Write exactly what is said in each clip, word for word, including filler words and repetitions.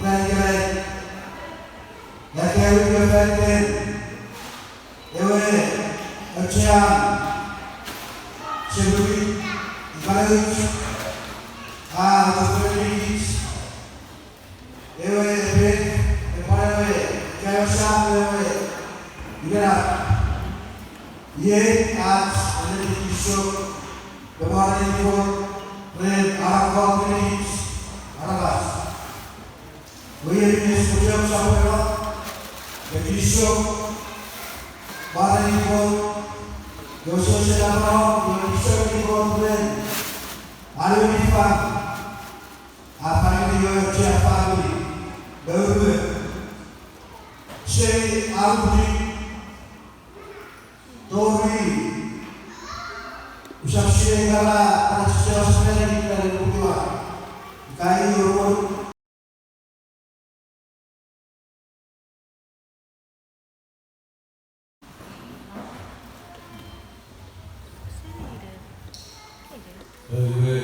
Ikenai, ika ewe ika faniten ewe auchean sipwe ikenai, a, a chufengenikich ewe epek, epwe ewe, ika ewe sam ewe ikenai. Iei ach ennetin kinisou me mwareiti Kot ren an a kon ngenikich aramas. Iwe iei mi espochok sopweno me kinisou, mwareiti Kot, iwe sose napano, iwe kinisou ngeni Kot ren an ewe nifang a fangeni ewe auchean famini, me urue seni an uputiw tori usap sinei ika ra, ra chechemeni ika ra uputiw, ika i urumon. Ewe,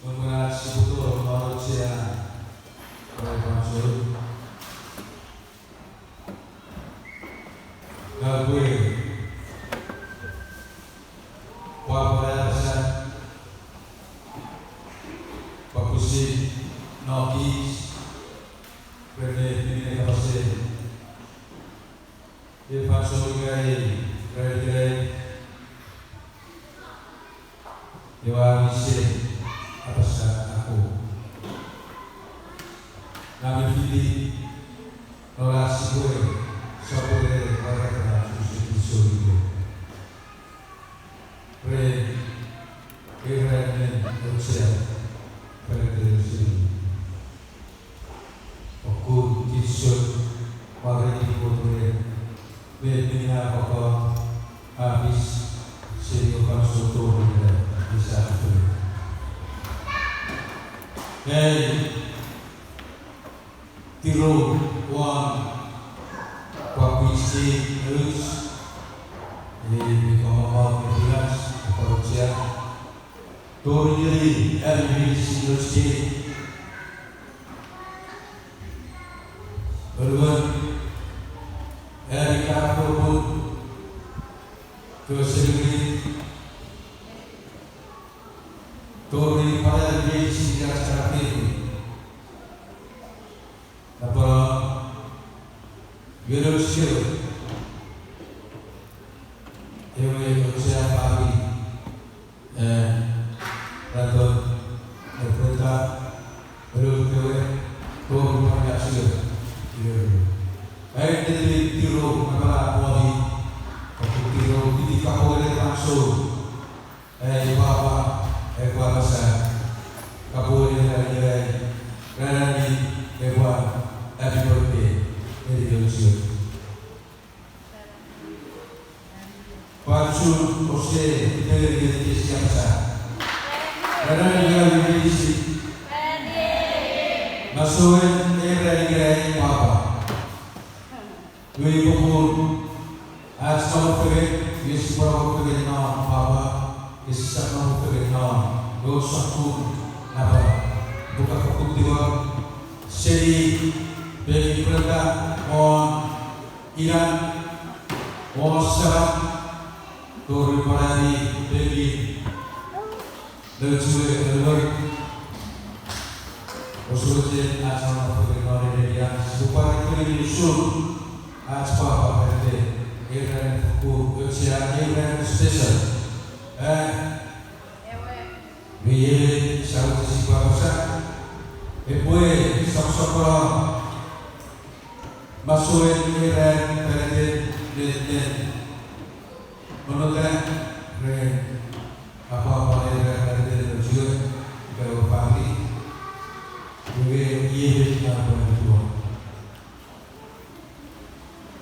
nge mwen ach sipwe tori non auchean ewe fansoun, nge pwe pwapwa ne apasa, pwan pwisin nokich ren minne kapasen ei fansoun ika ei ran ikenai, ewe a wisen apasa akkom. Nge mi fiti non ach sipwe sopweno ne pwarata ach kinisou ren ei ranin auchean faniten seni. Fokkun kinisou, mwareiti Kot ren met minne a pwapwa a fis seni ewe fansoun tori ina, ina safei. Ei, tirou won pwan pwisin nouch, ei mi pwapwa me pinach, pwan auchea tori ngeni ami meinisin nouch kei. Anuon, ami ka fopun kewe semirit, tori pwan ami meinisin ach kana fefin. Napanapan, iwe nouch kewe, ewe auchean famini, e, Brandon, e, Brenda, me nour kewe, tori pwan ami chiechi, iwe, ai ennetin tirou napanapan ami, pwan tirou fiti kapong ngeni fansoun ei pwapwa, ei pwapwa sa, kapong ngeni ran ikenai, ran annim, me pwan happy birthday ngeni nouch kewe. Pwan usun ouse ite ngeni kei sia apasa, ran annim ami meinisin, masouen ei ran ikenai pwapwa. Iwe popun ach sipwe fengen, iwe sipwe fengen non pwapwa, iwe sisap fengen non ewe sokkun napanapan. Ipuka fokkun tingor seni peki Brenda won inan, won saman, tori pwan ami peki nouch we, anuon, ouse mochen ach sipwe fengen non ei ran, sipwe pwan fengen usun ach pwapwa ren ei ran fokkun auchea, ei ran special. E, iwe iei sa mochen sipwe apasa, epwe soposopono masouen ei ran faniten met en monnota ren apwapwa ei ran faniten nouch we, ika ewe famini, iwe iei met a pwan etiwa.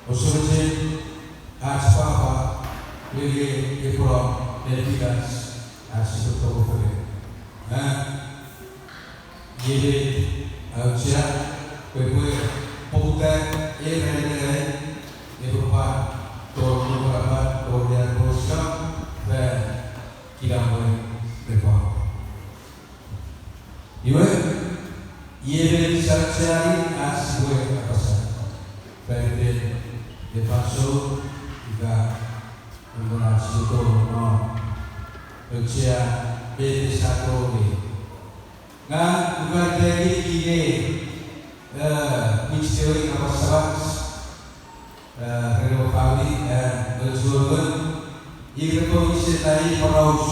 Ouse mochen ach pwapwa, iwe iei epwe nom nefinach ach sipwe tongfengen. A, iei met auchea, pwe epwe poputa ei ran ikenai, epwe pwan tori napanapan, tori an Kot sia, fan kinamwe me pwapwa. Iwe, Iei met sia chechemeni ach sipwe apasa faniten ei fansoun ika emon ach sipwe tonong non auchean met sia tori. Ngang ua kan ekieki nge, eh, mwich kewe ika pwan samach, eh, ren ewe famini, eh, ren chuen, ir repwe wisen ai poraus,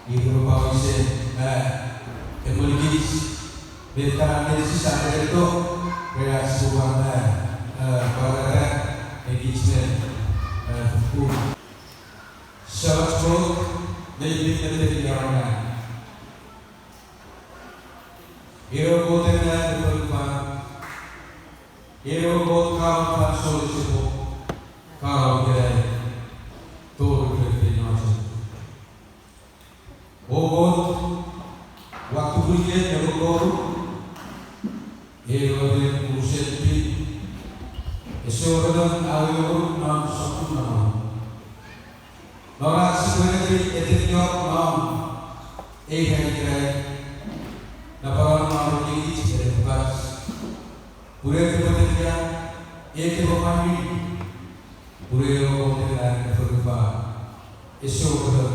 ir repwe wisen, eh, emwenikich, met kana met sisap eto, ren ach sipwe pwan, eh, pwarata, ekich me, eh, fokkun. Samach Kot, mi pin me tekia ren ngang. Ewe Kot ena epwe ifa, ewe Kot ka fansoun ese pok, ka ikenai, tori feinfeino chok. O Kot, ua turunuku ne kokoru, ewe unusen pin, ese wor emon a wewe non sokkun nongonong. Non ach sipwe ne etekiok non ei ran ikenai, napanapan non ei kich epwe pas. Pun epwe tekia, epwe pwan, pun ewe Kot ena fonufan, ese wor emon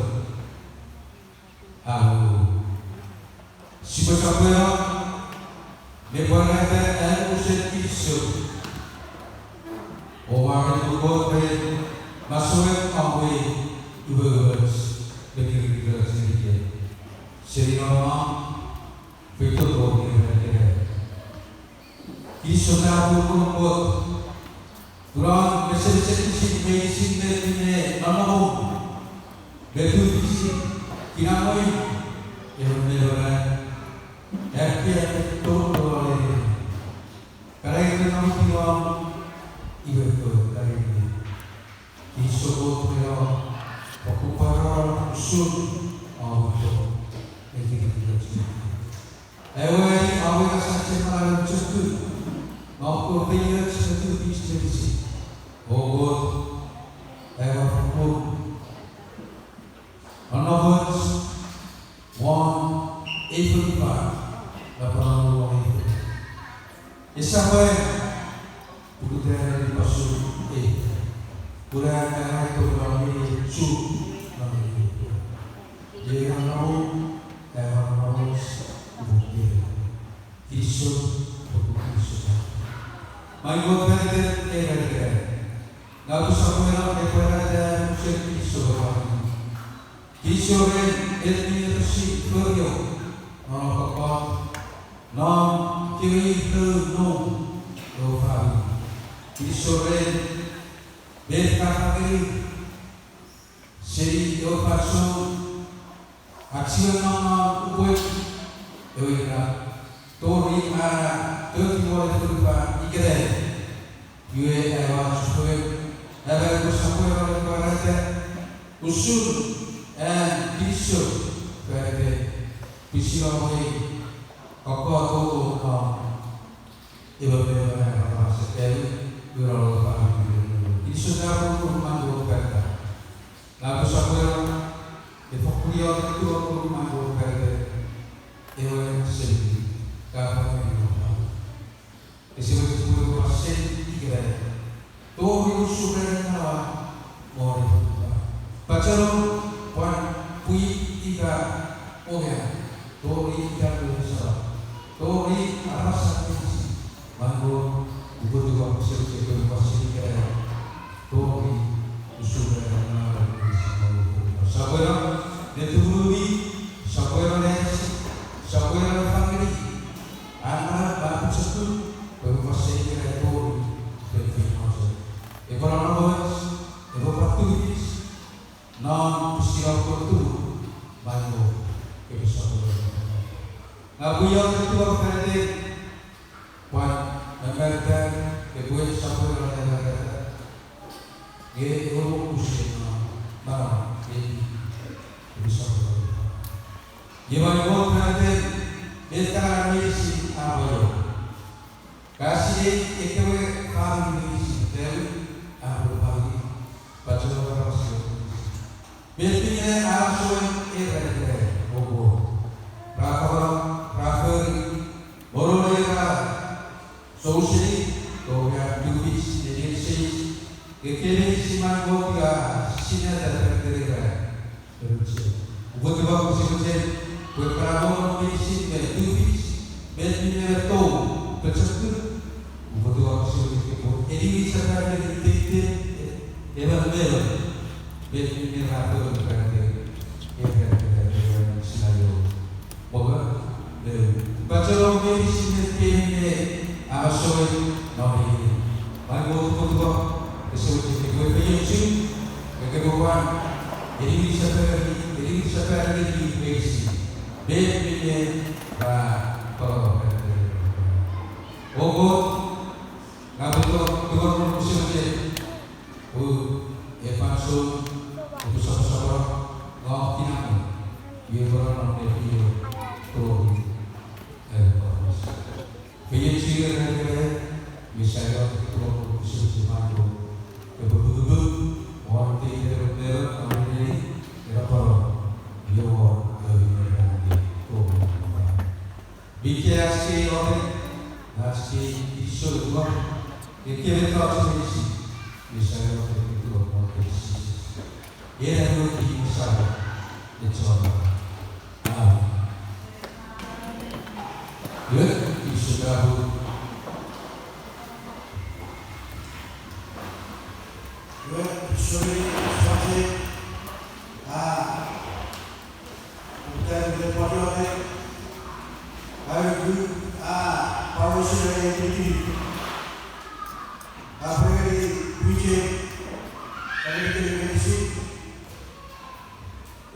a wewe. Sipwe sopweno ne pwarata an unusen kinisou. O mwareiti Kot ren masouen om we umoumoch me kirikiroch ngenikem seni non om feito tori ran ikenai. Kinisou chapur ngonuk Kot. Pun om mesemesekisin meinisin me minne nonnomun me tufichin kinamwen emon me emon, apiato tori won ei, kana iten namutiw om iwe ko karin. Kinisou Kot ren om fokkun pwarano usun om feito me kirikiroch. Ewe awewe ika sachemana chok, nge epwe feioch me tufich meinisin. O Kot, ewe fokkun nonnomoch won ei fonufan, napanapan won ei fonufan. Esap pwe pukuta ne pasun ei, pun a kan tori non ei chu non ei. Iei a nom, a nom, a nom, kinisou, kinisou. Mai Kot faniten ei ran ikenai. Ngang upwe sopweno ne pwarata unusen kinisou. Kinisou ren met mi pwisin fori non om kokkot, non kewe ir noum, ewe famini. Kinisou ren met ka fangeni seni ewe fansoun ach sipwe nom non upwe, ewe ina, tori a toti won ei fonufan ikenai. Iwe ewe ach sipwe, ewe ach sipwe pwarata usun an kinisou faniten pwisin om we kokkot, kokkot non ewe me ewe a paseteru, iwe non ewe famini. Kinisou chapur ngonuk Kot Papa. Ngang upwe sopweno ne fokkun iotek ngonuk Kot Papa, ewe seni ka fangeni. Ese wes pwe epwe pas seni ikenai tori usun ren ena moni. Pachenong pwan pwii ika ongea, tori ika ongea sa, tori arasat meinisin. Mango, upwe tingor seni epwe pas seni ikenai tori usun ren ena moni. Sopweno ne tumunumi, sopweno ne anisi, sopweno ne fangeni. An manau a pochokun, pwe epwe pas seni ikenai tori feinfeino chok. Epwe nonnomoch, epwe pwan tufich non pwisin om kokkot, Mango, epwe sopweno. Ngang upwe iotek faniten pwan mamarita, epwe sopweno ne mamarita. Nge ewe wokusen non manau, epwe sopweno. Iwe Kot faniten met ka meinisin a pwano. Ka sinei ekkewe famini meinisin, famini, a pwano famini, pachenong aramas meinisin. Met minne a soun ei ran ikenai, O Kot. Ra fori, ra fori, Sou seni, tou ua tufich, nenien seis, nge kemi si man Kot ua sinei ita pektere ra. Eruche. Upwe tumunu semichen, pwe panamono meinisin me tufich, met minne tou, pochokun. Upwe tumunu semichen pwe eni mi sefani iteiten, emon me emon, met minne ra fori pektere, epektere, sinayo. Moga, e, pachalo meinisin met kemi ne amasowe non ei. Mai mo tuko tuko, ese mochen kopwe feiochu, e kopwe pwan, eni mi sefani, eni mi sefani meinisin. Met minne ra palo. O Kot, ngang upwe tumunu semichen, pwe ei fansoun, epwe soposopono, ngang kinamwe, iwe pwan non ei fio, tori, e, office. Feioch ngeni kemi, iwe sia iotek pwe tumunu semichen mango, epwe pukutuk, won teite me me, non ei, era paro, iwe won, e, tori. Bikach kei iotek, ach kei kinisou, ekkewe mettoch meinisin, iwe sia iotek pwe epwe tumunu non Kraist Jises. Ena mwo kinisou, e chon. Amen. Iwe, kinisou chapur. Iwe, sorry, sorry. Ah. Thank you, Father. I will, ah, power share and thank you. Ah, pray, preach it. Pray, pray, pray, pray.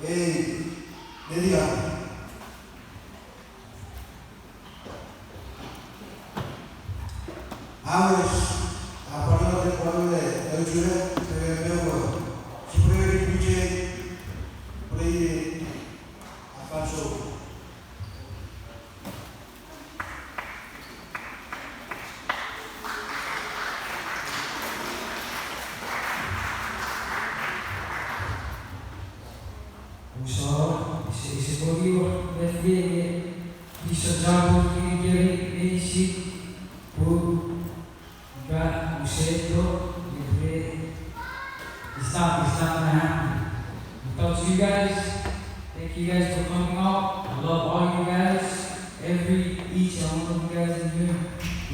Hey, Lydia. Awes, a pwano te pwano le, euchule, pwe mewa. Sipwe pray, pray, afanso. Uso, ise, ise pwano, mefienge, ise chapur, kiri, kiri, meinisin, pu, But we said, bro, we pray. It's not, it's not gonna happen. Without you guys, thank you guys for coming out. I love all you guys, every, each and one of you guys in here.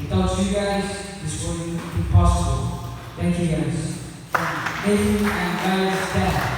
Without you guys, this wouldn't be possible. Thank you guys. From Nathan and Gaius' dad.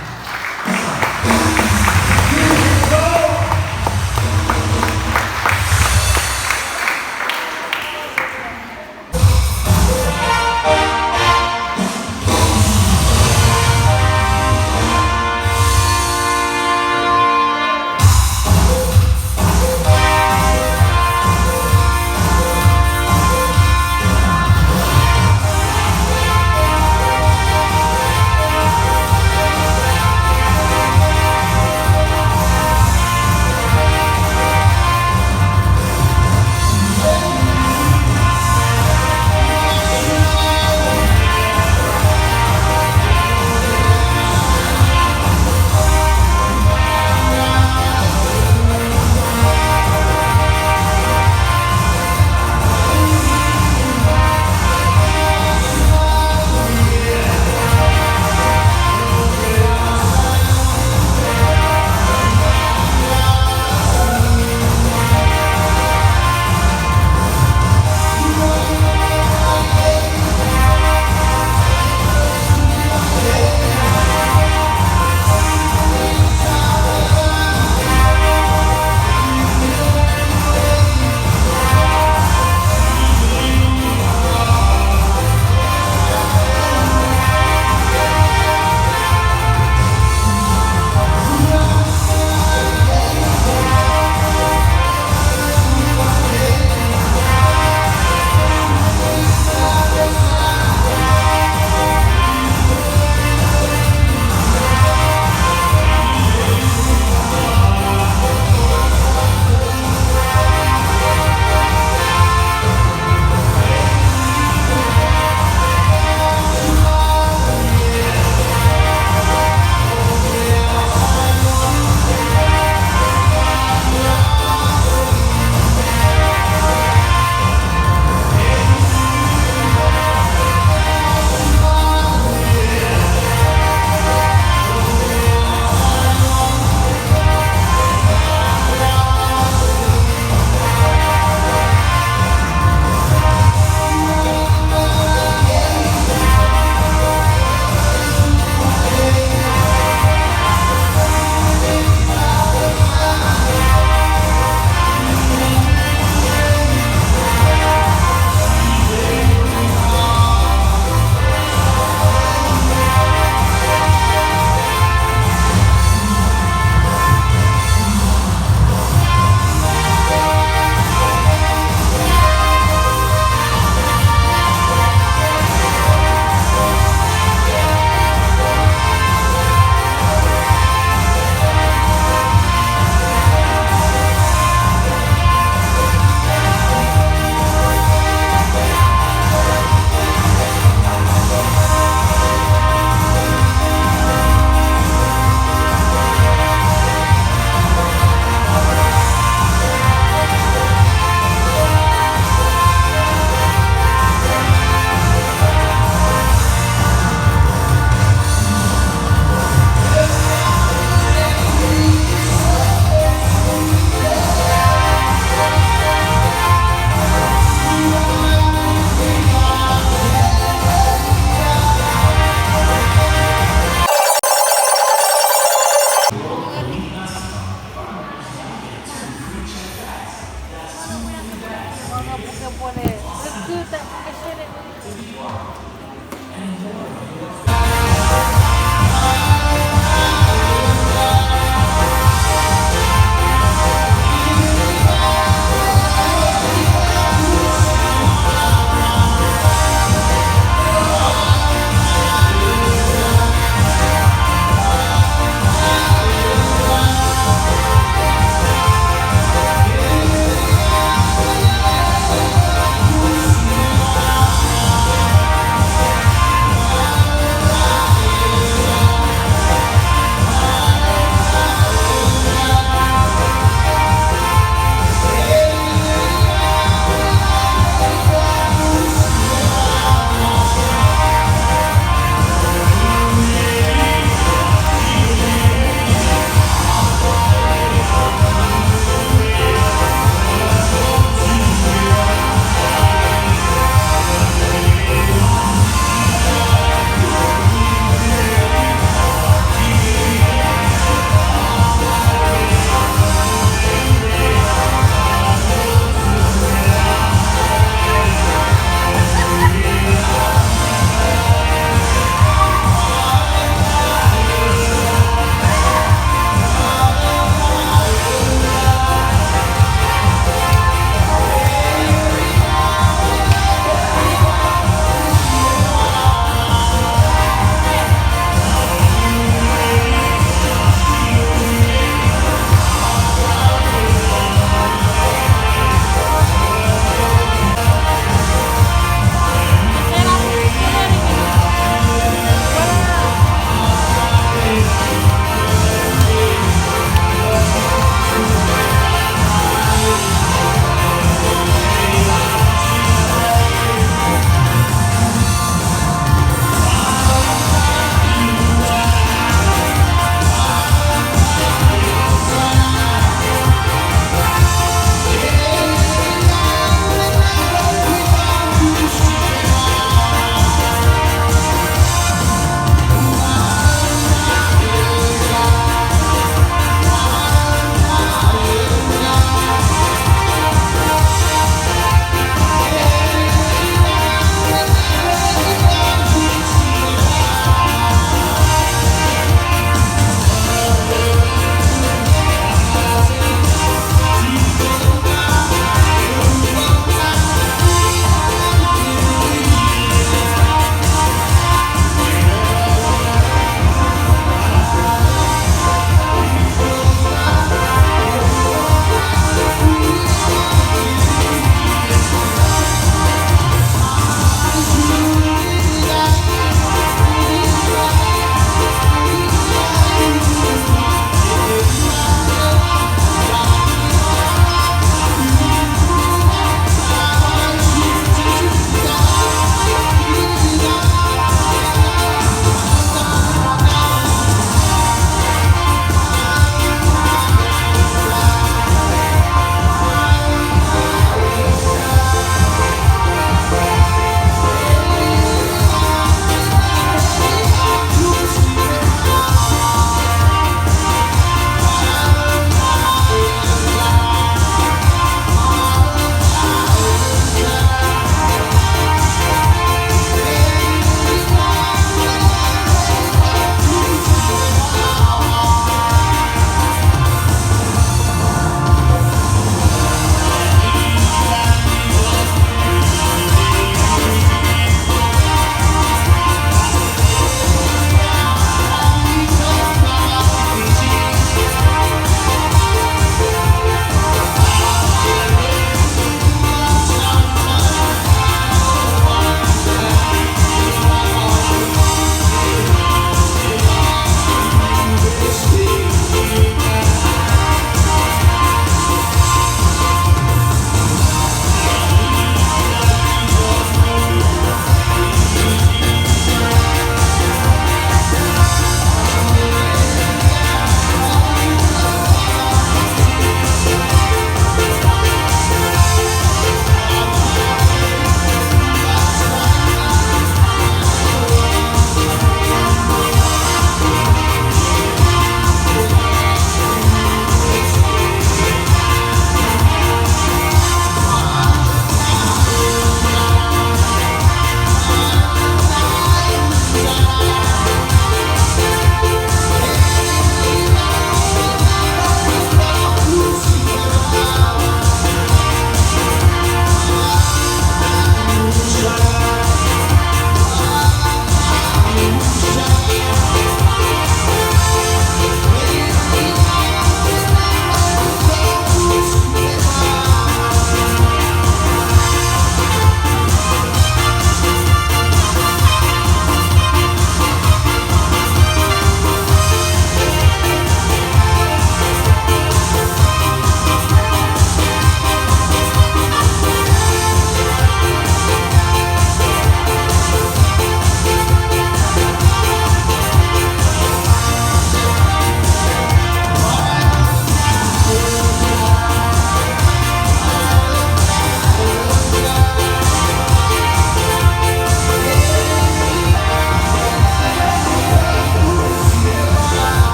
Pwe ke pwene, ke kuta, ke sene.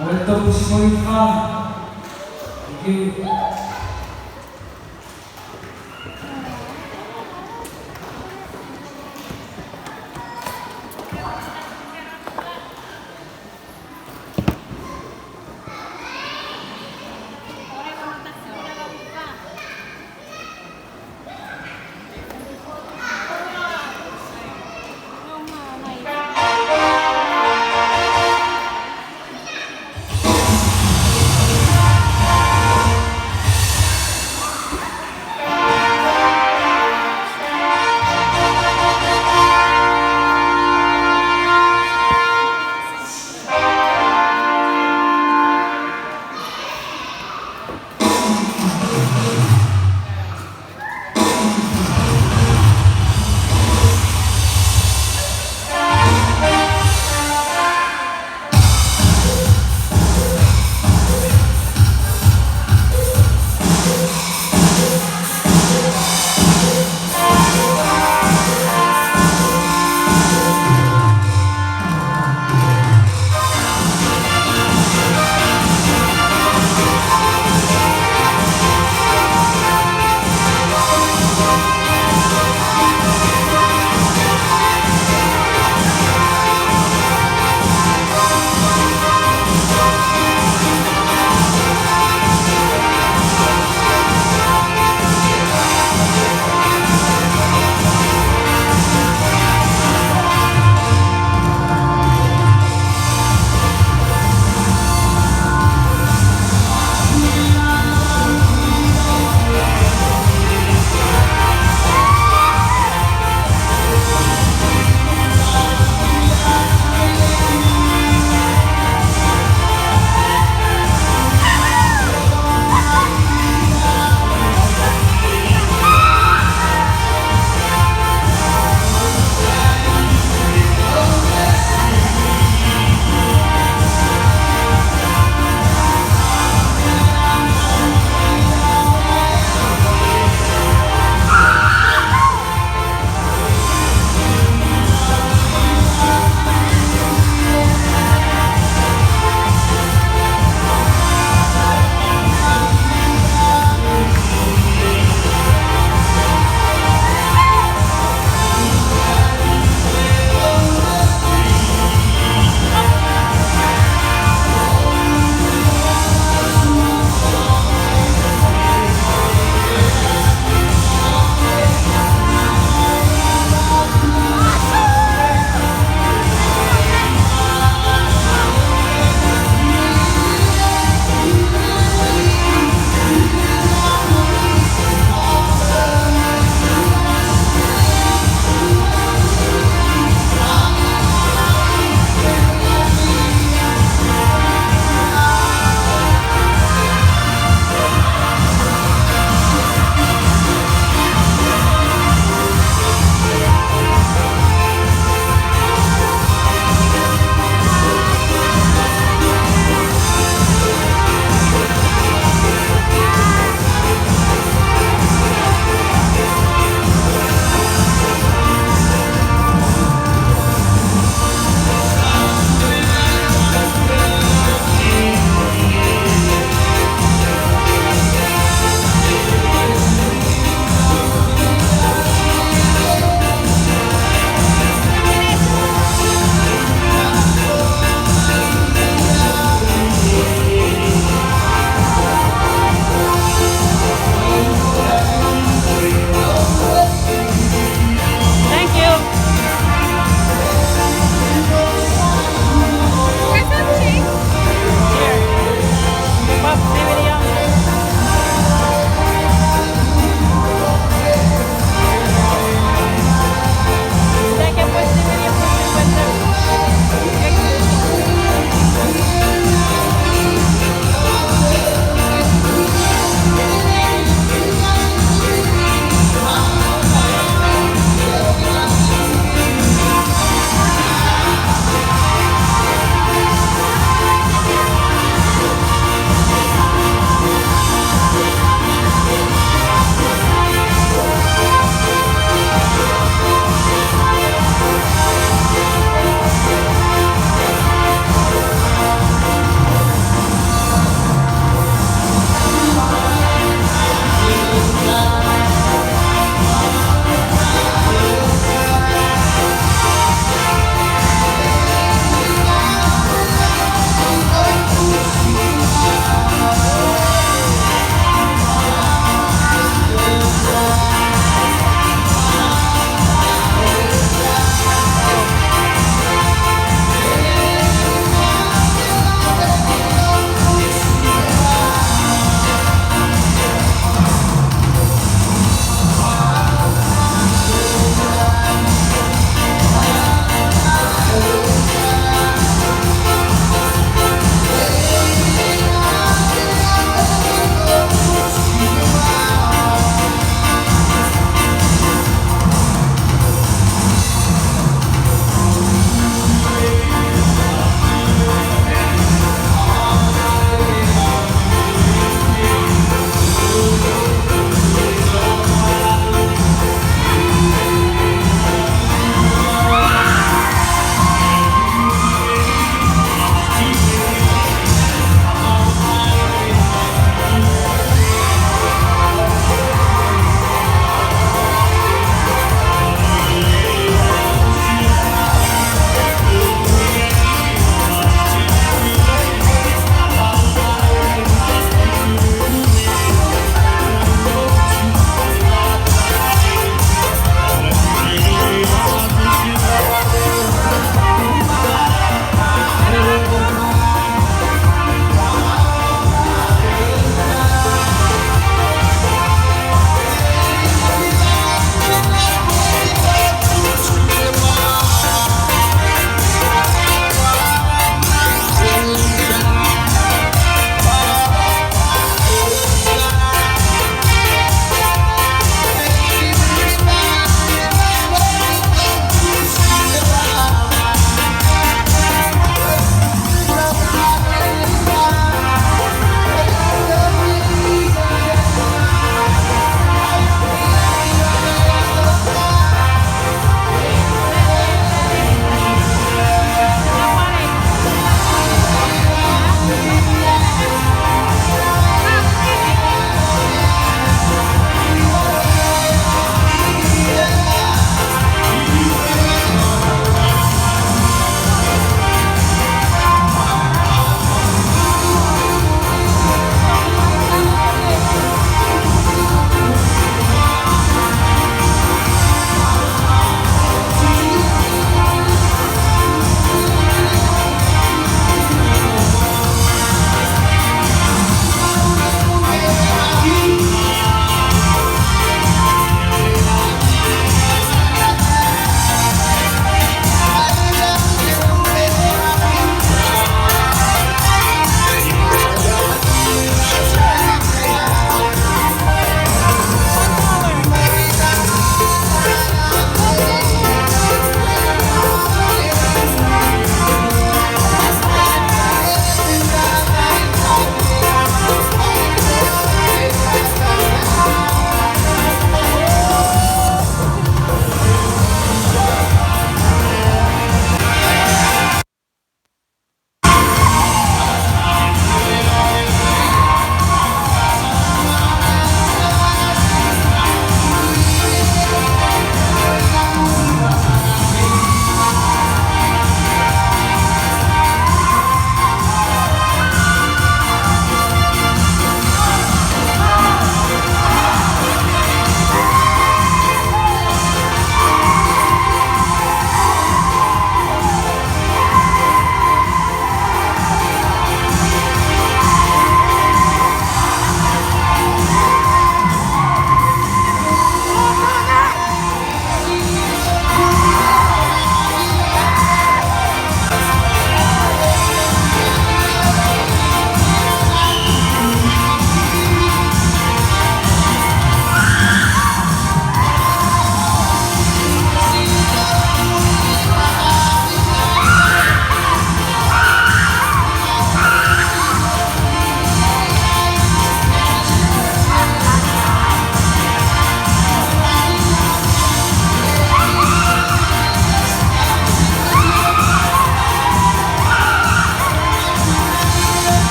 Oeto pwisin fan. Thank you.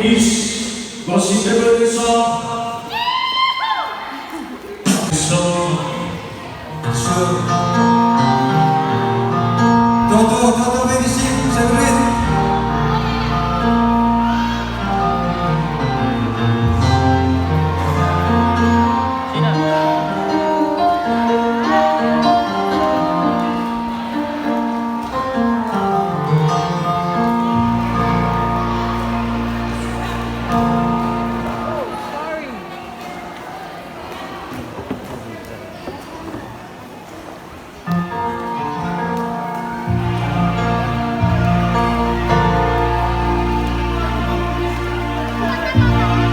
Is, go sing the birthday song. So, so. Toto, toto, meinisin, celebrate.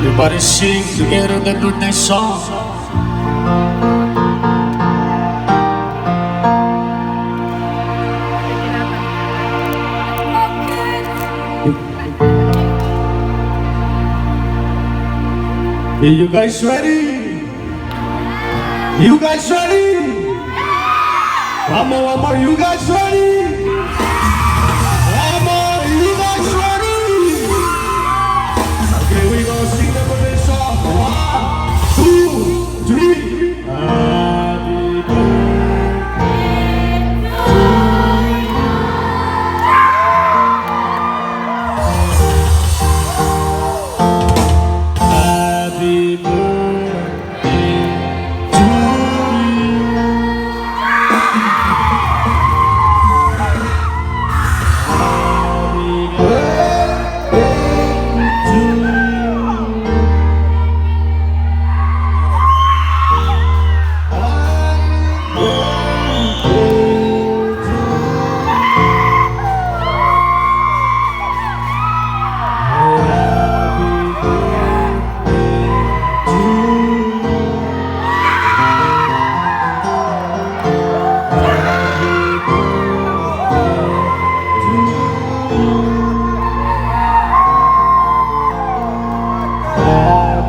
Everybody sing together the birthday song. Are you guys ready? You guys ready? One more, one more. You guys ready? One more. You guys ready? Okay, we gonna sing the birthday song. One, two, three. Happy birthday to you. Happy birthday to you. Happy birthday to you.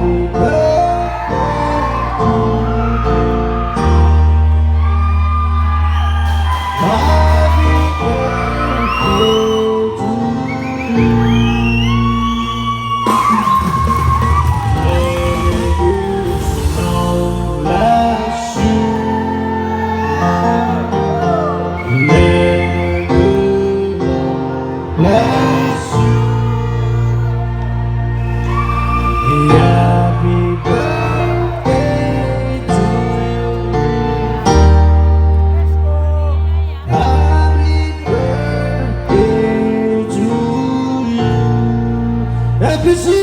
Happy birthday to you. Happy birthday to you. Happy birthday to you. Happy birthday.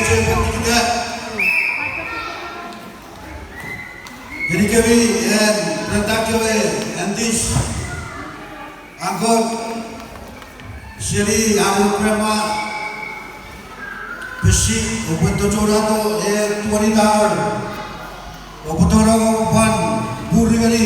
Nikita. Ngenikemi en retak kewe antis, uncle, seni our grandma, pesi, oupwe tochonato e twenty dollar. Oupwe tonong pwan puri ngeni.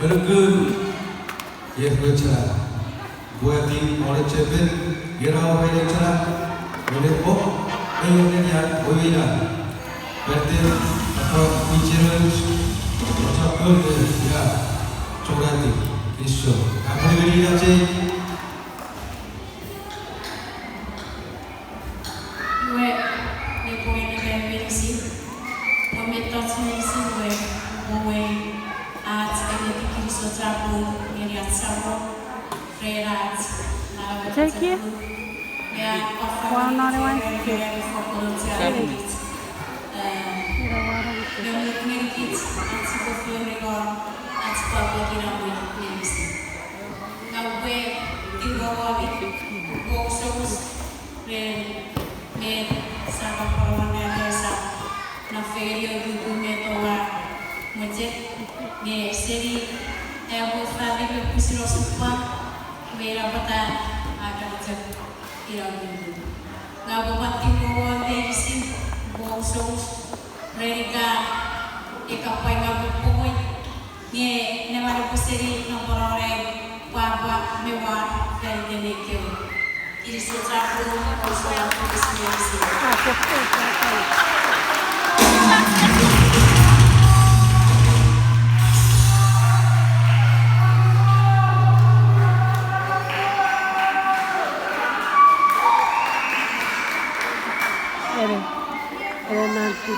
me nukun, ier we chana. Pwe ati ore chepen, ier a ore chana, ore po, me ore nia, ore ina. Perte, ato, ichenos, ocha perte, ia, chorati, Kristo. Apuri ina che. Iwe, ne pungen ika meinisin, pwe mettoch meinisin we, pwe we ach ennetin kinisou chapur ngeni ach Samon, ren ach, uh, Take it. Well, not once. Fokolo chapur. Uh, me mut ngeni kich, ach sipwe fori ngon, ach pwapwa kinamwe meinisin. Ngang upwe tingorou, upwe omusomus ren met sa pwan pwarawan ne esa, na fengen ukukun met oua mochen, nge seni, eh, pwe famini me pwisin osupwang, me ina pwata a kan chok ina ukukun. Ngang upwe pwan tingorou meinisin, upwe omusomus ren ika, ika pwe ngang upwe pwomwen, nge neman epwe seni napanapan pwapwa me war fan iten ekkewe. Kinisou chapur, kinisou chapur, kinisou chapur. Ere, ere nanti.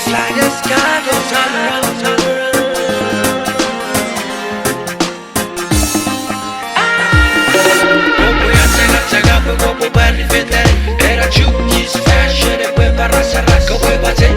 Fly the sky, go turn around, turn around. Kopwe achangachanga pwe kopwe pwari fetani, ena Chuukese fashion epwe parasaras. Kopwe pachei